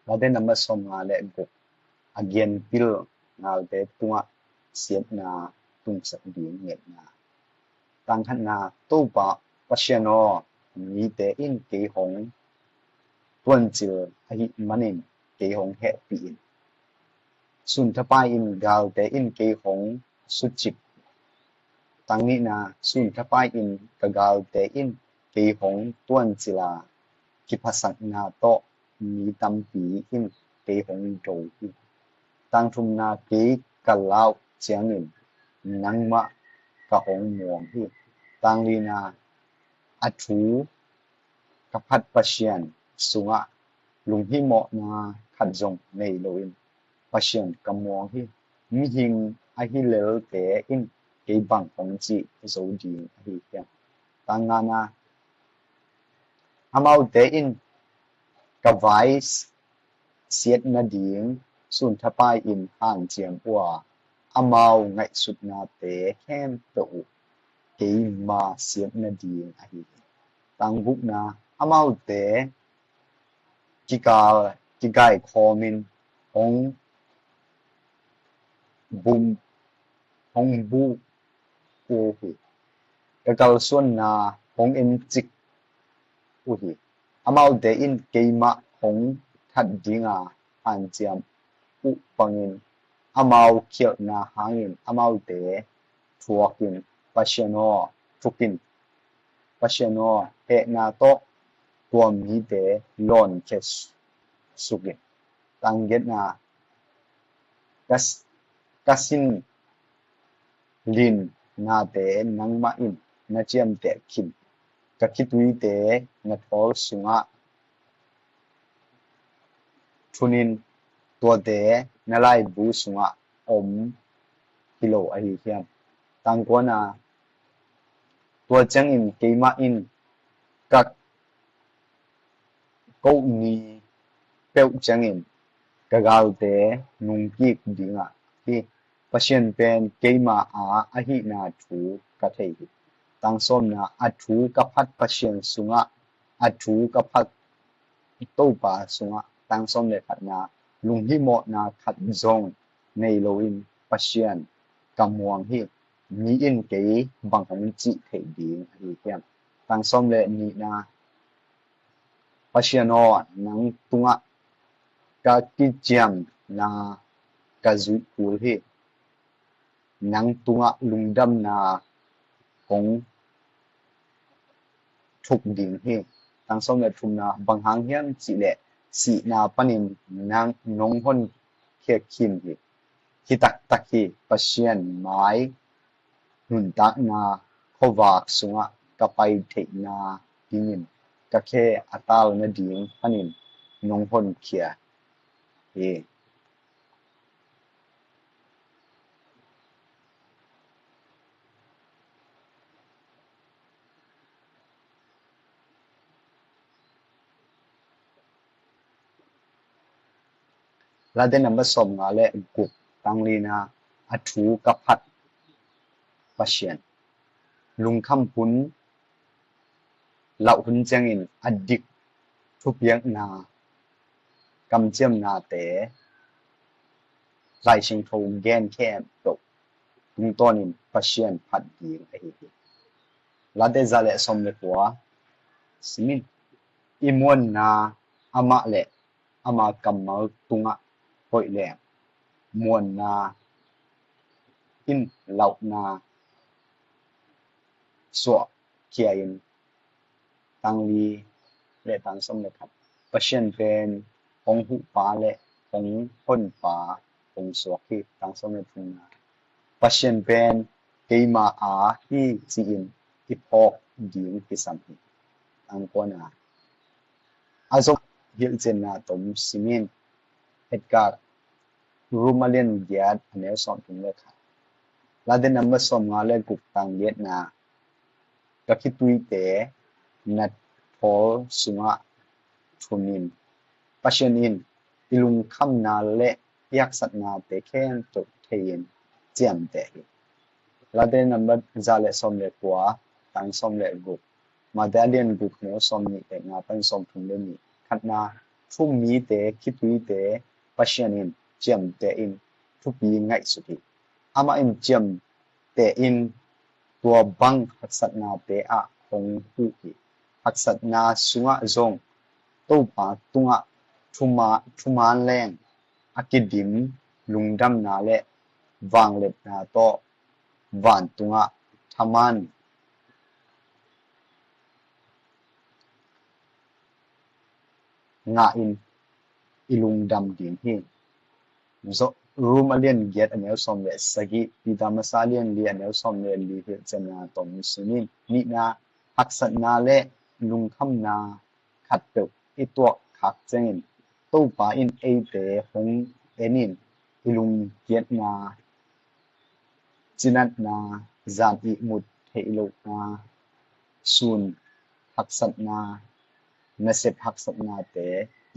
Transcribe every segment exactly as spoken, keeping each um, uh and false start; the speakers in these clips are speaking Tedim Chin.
Late nambat sawmnga le guk. A genpil galte tungah siatna tungsak ding ngetna. Tang khatna, Topa Pasian aw, mite in kei hong tuancil ahih manin kei hong hehpih in. Sunthapai in galte in kei hong sucip. Tang nihna, Sunthapai in ka galte in kei hong tuancil a, kiphasakna tawh mi tampi in kei hong do hi. Tang thumna, kei ka lau ciangin nangmah ka hong muang hi. Tang lina, a thu ka phat Pasian sungah lunghimawhna khat zong nei loin Pasian ka muang hi. Mihing ahi lelte in kei bang hong cih zo ding ahi hiam? Tang ngana, amaute in ka vai siat nading Sunthapai in hanciam uh a, amau ngaihsutnate khempeuh uh keima siat nading ahi hi. Tang gukna, amaute kikal, kikaikhawmin hong bum, hong bu uh hi. Ka kalsuanna hong encik uh hi. Amaute in keimah hong that dinga hanciam uh bangin amau khialhna hangin amaute thuakin, Pasian aw, thukin, Pasian aw, hehna tawh tua mite lawnkhia sukin. Tang giatna, ka, ka sin lin nate nangmah in na ciamteh khin. Ka khituite na thawl sungah thunin, tuate na laibu sungah om hi lo ahi hiam? Tang kuana, tua ciangin keimah in ka koh ni peuh ciangin ka galte nungkik dingah hi. Pasian pen keima a ahihna thu ka thei hi. Tang sawmna, a thu ka phat Pasian sungah, a thu ka phat Topa sungah. Tang sawm le khatna, lunghimawhna khat zong nei loin Pasian ka muang hi. Mi in kei bang hong cih theih ding ahi hiam? Tang sawm le nihna, Pasian aw, nang tungah ka kiciamna ka zuih kul hi. Nang tungah lungdamna kong thuk ding hi. Tang sawm le thumna, bang hang hiam cihleh sihna panin nang nong honkhia khin hi. Hi taktak hi, Pasian mai nuntakna khuavak sungah ka pai theihna dingin ka khe a tal nading panin nong honkhia hi. Late nambat sawmnga le guk, tang lina, a thu ka phat Pasian. Lungkham hun, lauh hun ciangin a dik thupiakna, kamciamnate, Lai Siangtho gen khempeuh tungtawnin Pasian phat ding ahi hi. Late za le sawm le kua, simin, i muanna amah le ama kammal tungah hoih leng, muanna in lauhna suahkhia in. Tang li le tang sawm le khat, Pasian pen hong huhpa le hong honpa hong suak hi. Tang sawm le thumna, Pasian pen keima a hi ci-in i phawk ding kisam hi. Tang kuana, a zong hilhcianna tom simin, Edgar, Rom a lian giat, a neu sawmthum le khat. Late nambat sawmnga le guk, tang giatna, ka khituite na thawl sungah thunin, Pasian in i lungkhamna le i haksatnate khempeuh thei-in ciamteh hi. Late nambat za le sawm le kua, tang sawm le guk. Mate a lian guk, neu sawmnih le nga pan sawmthum le nih. Khatna, Thu mite khituite Pasian in ciamteh in thupi ngaihsut hi. Amah in ciamteh in tua bang haksatnate ah hong huh hi. Haksatna sungah zong Topa tungah thuma-, thuman leng a kidim lungdamna le vangliatna tawh vantungah thaman ngah in i lungdam ding hi. Zo-, Rom a lian giat a neu sawm le sagih, Peter masa a lian li a neu sawm le li hilhcianna tawh musim in, nihna, haksatna le lungkhamna khatpeuh i tuah khak ciangin Topa in eite hong en in i lungkiatna, cinatna, zan ihmut theih lohna, sun haksatna, nasep haksatnate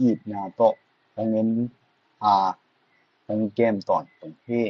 itna tawh hong en a hong kem tawntung hi.